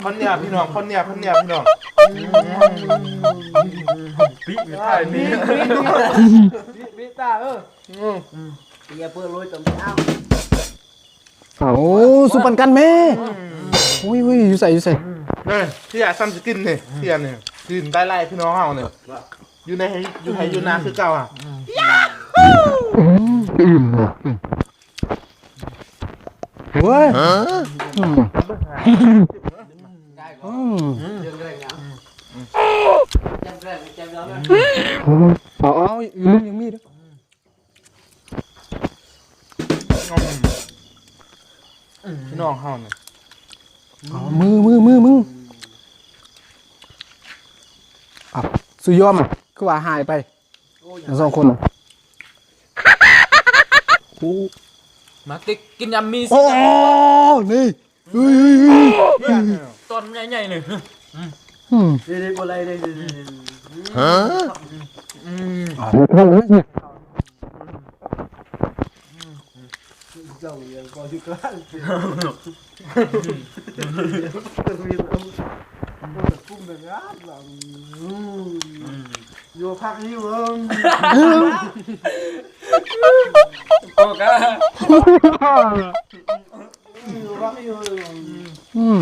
ຄົນເນີ້ຍພີ່ນ້ອງ ຄົນເນີ້ຍ ຄົນເນີ້ຍພີ່ນ້ອງ ປີກໄປ ປີກ ປີກ ປີກຕາ ເອີ ອືມ ເອີ ເປີດໂລຍຕົງເອົາ ໂອ້ ສູ້ປັນກັນແມ່ ອືມ ອຸ້ຍ ອຸ້ຍ ຢູ່ໃສ ຢູ່ໃສ ເອີ ເພິ່ນຊ້ຳຊິກິນນີ້ ເພິ່ນນີ້ ກິນໄດ້ຫຼາຍພີ່ນ້ອງເຮົານີ້ ຢູ່ໃນ ຢູ່ໄຮ່ຢູ່ນາຄືເກົ່າ ອືມ ອີ່ມເນາະ ເວີຍ ອືມ ອືມ ອືມ ເອົາ ເອົາ ອີ່ມ ອີ່ມ ອີ່ມ ພີ່ນ້ອງເຮົານີ້ ເອົາ ມື ມື ມື ມື ເອົາ ສຸຍອມ ຄືວ່າຫາຍໄປ ທັງສອງຄົນ ໂອ້ ມາກິນ ກິນຍຳມີ ໂອ້ ນີ້ ເຮີ້ຍ ຕອນໃຫຍ່ໆ ນີ້ ອືມ ນີ້ ນີ້ ບໍ່ໄດ້ເດ້ ນີ້ ນີ້ ຮະ ອືມ ເຈົ້າຍັງກໍຢູ່ກາງ ກຸ້ມເປັນງານ ອືມ ຢູ່ພັກຢູ່ ໂອກາ ຢູ່ພັກຢູ່ ອືມ